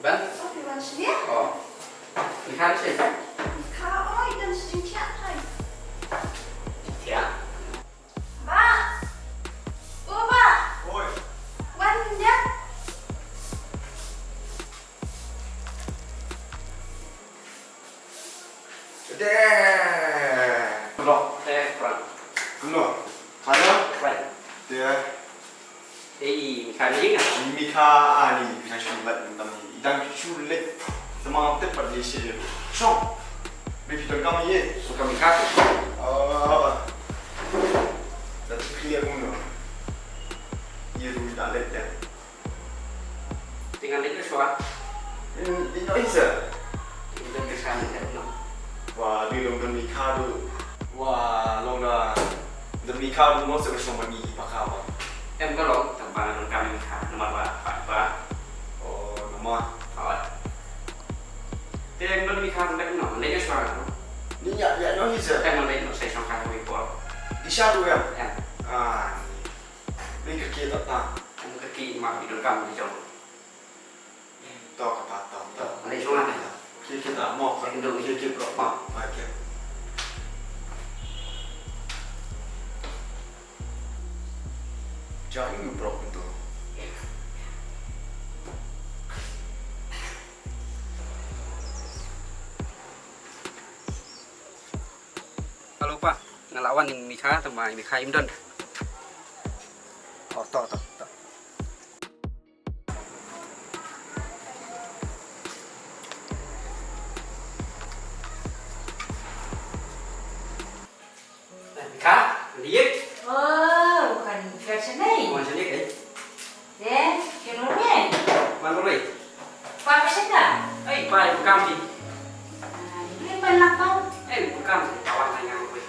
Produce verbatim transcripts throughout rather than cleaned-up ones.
Ban? Wan sini. Oh. Ni kan sih. Ka oi dan sini tiap hai. Tiap. Ba. Oh, ba. Oi. Wan dia. Deh. Loh, eh, Pran. Loh, ada? Pran. Deh. Eh, Mika ni kan? Mika, ah, ni, Mika shu leit mynta ni. I dang shu leit. Tang ma tip pat leit sha ïa. Shong. Baby don kam ïa. Shong kam Mika. Oh. Dah clear kumno. Ïa ruh dah leit ïa. Te ngan leit shuwa. In, in oi sa. In don ka shan ka no. Wa, dei long don Mika ruh. Wa, long da don Mika ruh, mo sa ka shong bad ngi pa ka ba. Em ka long, tang ba don ka Mika, namar ba, ba, ba. Oh, namar. Oi. Te em don Mika, don ka no, leit shuwa no. Ni ïa, ïa no hi sa. Em leit no, sa shong ka wi por. Di sha ruh em. Em. Ah, ni. Ni ka ki ta ta. Em ka ki ma bi don kam di jong. To ka ta ta. To, ani jong ani. Ki ki ta mo. Sa ki dong. Ki ki bro. Ma, ma ki. Ja ini bro itu. Hello pa, nga la wan ïa i Mika, tang ma i Mika im don. Oh, to, to, to. Eh, Mika, liek. Oh, kan verse ni. Wan sini, eh. Deh, kino ni? Wan dulu, eh. Pa ka sha ka? Ei, pa, bukan sih. Ah, ini pun lapang. Eh, bukan sih, kawan nanya gue.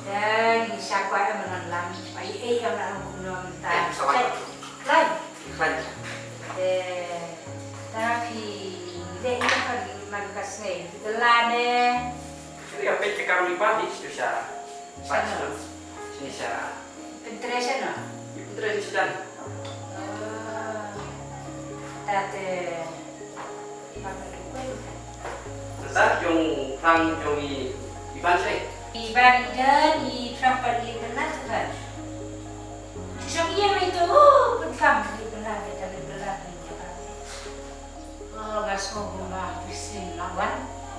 Deh, ini siapa yang menang? Ai, eh, yang nak hukum dong, tak. Eh, sabar. Lai. Lai. Deh, tapi deh, ini kan man ka snei. Kita lah, deh. Ini apa yang cakap ni, Pak? Di Indonesia. Sano? Sini sa. Pyntrei sano? Pyntrei sha sdang. Oh. Ta te. Nangta jong Frank jong i, i Ban sa. I Ban i don, i Frank pat i Bernard tu kan. Shisha ïa mai tu, oh, pynfam i Bernard, i Bernard. Oh, nga sngew kumba phi sngewbha wan.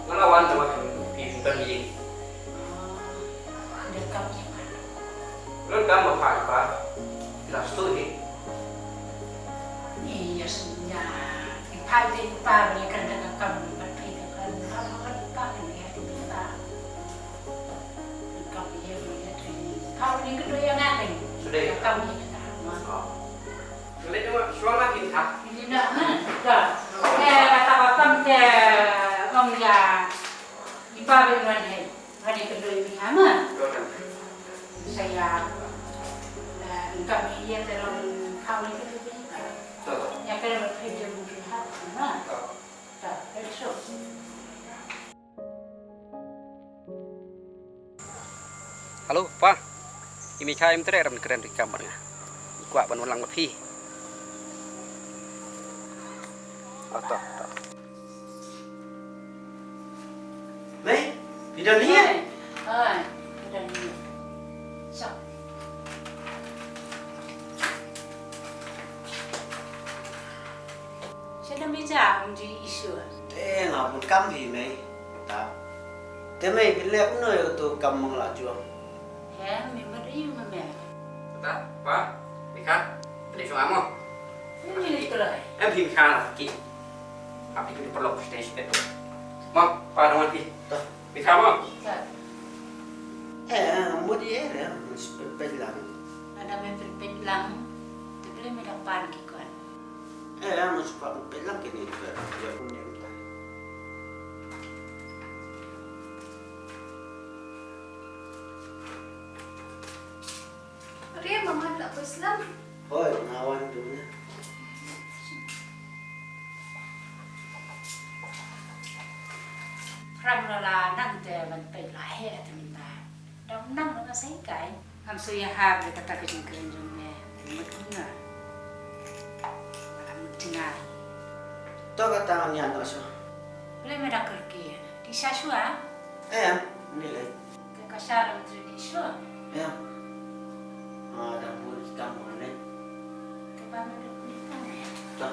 Nga la wan tang ba phi, phi, phi pynmih ïing. Oh, da kam ïa nga. Lon kam ba pha, pha. La stu hi. Ni ïa sngewbha. Phi pha te pha ba ïa kan da kam ba phi da kan. Pha ba kan pha kan ïa phi pha. Kam ïa phi ïa phi. Pha ba ni ka do ïa nga kan. Sudah. Da kam ïa ka. Oh. Leit noh, shuwa ma kin thap. Leit noh, ha? Dah. Eh, kata batam te, ong ïa, i pa bin wan hei. Wan hei kendo i ha ma. Dah, dah. Saya, eh, engkau ni ïa te long kau ni kendo i ha. Dah, dah. Ïa kendo phi jong i ha, ma. Dah. Dah, let's go. Hello, pa. I Mika im treh, ram kren ri kam bad nga. I kwah ban wan lang bad phi. Oh, to, to. Mei, phi don ïa? Oi, phi don ïa. Sa. Sha da me ja, um ji issue. Te nga bun kam hi mei. Ta. Te mei, phi leh kumno ïa uto kam ma nga la juh? He, me mut ïa me me. Ta, pa, Mika, phi leh shong amo. Me me leh kloi. Em phi Mika la ki. Ap phi ki paralok stage pet. Mo, pa dong phi. Ta. Phi kham mo? Ka. Eh, mut ïa re, mut pynpeit lang. Lada me pynpeit lang, te phi me da pan ki kon. Eh, mut pynpeit lang kine ka, ïa un ïa un. Re, mama la poi slam. Hoi, nga wan tu na. Ram la la nang te ban peit la he te mynta. Dang nang la ka sai kai. Ngam shu ïa hap de kata ka jingkren jong me. Mut kumno. Mut jngai. To kata ngan ïaid noh shuh. Balei me da kyrkieh? Dih sha shuwa? Em, ni lei. Ka ka sha ram tu dih shuwa? Em. Ah, dang bun ki kam mo ne. Ka ba me da bun ki kam ya. To.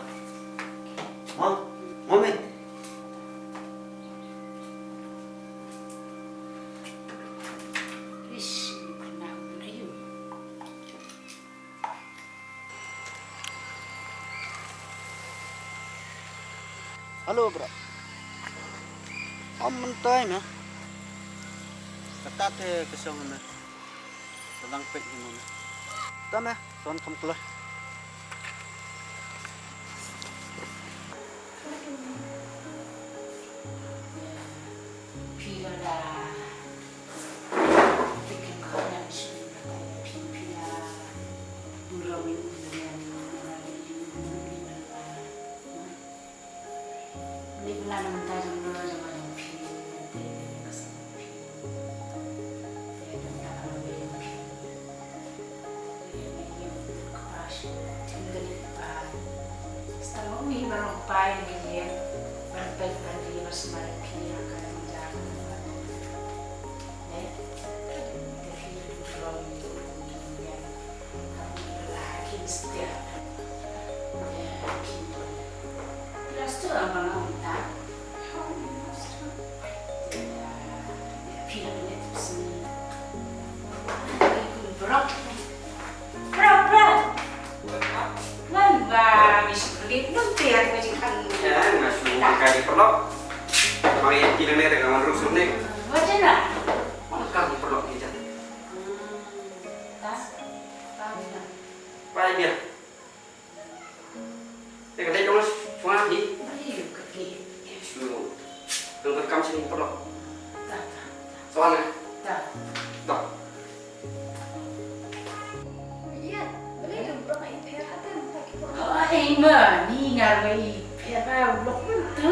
Mo, mo me. Ish, kena bun ayu. Hello, bro. Om mynta me. Kata te ka song me. Tadang pek ni mo me. Ta me, son kam kula. Bro, bro. Ngan ba mi shi kulit nang te aku jingkan. Ya, nga shu makan di perlok. Mari kita ni dengan rusuh ni. Macam mana? Makan di perlok ni jadi. Hmm, tak. Baik dia. Te ka dei dong shuwa hi. Ai, ka dei. Shu. Nang ka kam sini perlu. Ta, ta, ta. Shuwa na. Ta. Ta. Iya, boleh dong, bro, main P R H kan, tak ikut. Oh, ai ma, ni ngar mai P R H, blok mun tu.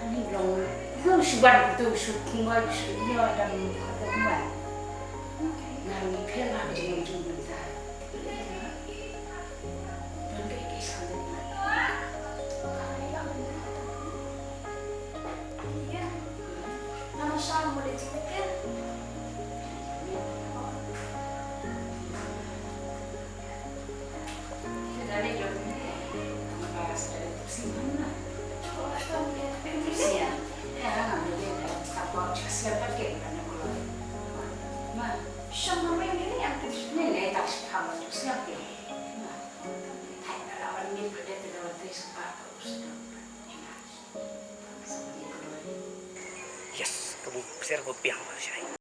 Ani long, long shuban tu, shu kungoi, shu nyo dan kata man. Ngar mai P R H, jeng jeng ta. Yes, ka bu ser ko piang ma shai.